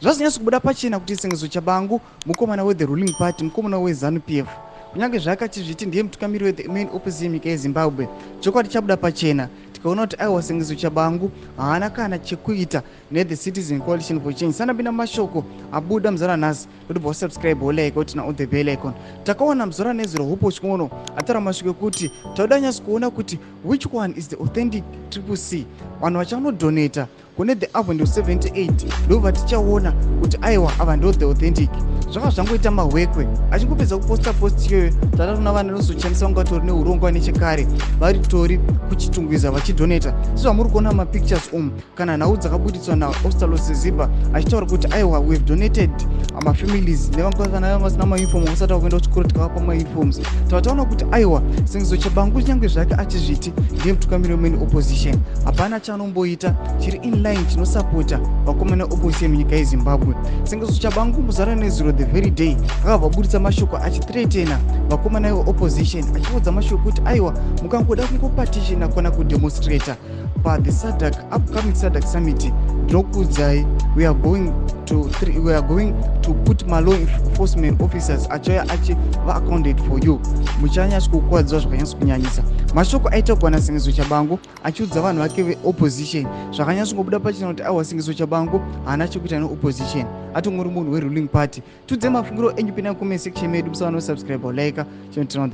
Zvazonyatso kubuda pachena kuti Sengezo Tshabangu mukomana wethe ruling party, mukomana weZANU PF, kunyange zvaakachizviti ndiye mutungamiri wethe main opposition yenyika yeZimbabwe. Chokwadi chabuda pachena, tikaona kuti aiwa, Sengezo Tshabangu haana kana chekuita nethe Citizen Coalition for Change. Sanapinda mashoko abuda muzora nhasi, totobva wasubscribe, wolike, woturn on the bell icon. Takaona muzora nezuro Hopewell Chin'ono ataura mashoko ekuti tauda nyatso kuona kuti which one is the authentic Triple C. Vanhu vachanodonata kune the Avenue 78 ndobva tichaona kuti aiwa, ava ndo the authentic. Zvaka zvangoita mahwekwe achingopedza kuposta post iyoyo, tatatona vanhu vanozochemisa kunga tori neurongwa nechekare vari tori kuChitungwiza vachidonata, sezvamuri kuona mapictures umu, kana nhau dzakabuditswa naOstallos Siziba achitaura kuti aiwa, we have donated mafamilies nevana vasina mauniform, vasati vakuenda kuchikoro, tikavapa mauniforms. Tava taona kuti aiwa, Sengezo Tshabangu, kunyange zvake achizviti ndiye mutungamiri wemain opposition, hapana chanomboita chiri inline chinosapota vakomana opposition munyika yeZimbabwe. Sengezo Tshabangu muzara nezuro, the very day, akabva abuditsa mashoko achithreatena vakomana veopposition, achiudza mashoko kuti aiwa, mukangoda kungopetitiona kana kudemonstrata pathe SADC, upcoming SADC summit, ndinokuudzai, we are going to put malaw enforcement officers achauya achiva accounted for you, muchanyatso kukuwadziwa zvakanyatso kunyanyisa. Mashoko aitaurwa naSengezo Tshabangu achiudza vanhu vake veopposition zvakanyatsongobuda pachena kuti aiwa, Sengezo Tshabangu haana chekuita neopposition, atongori munhu weruling party. Tudze mafungiro enyu, pinai comment section medu, musava nosubscribe, like, chinoturn on the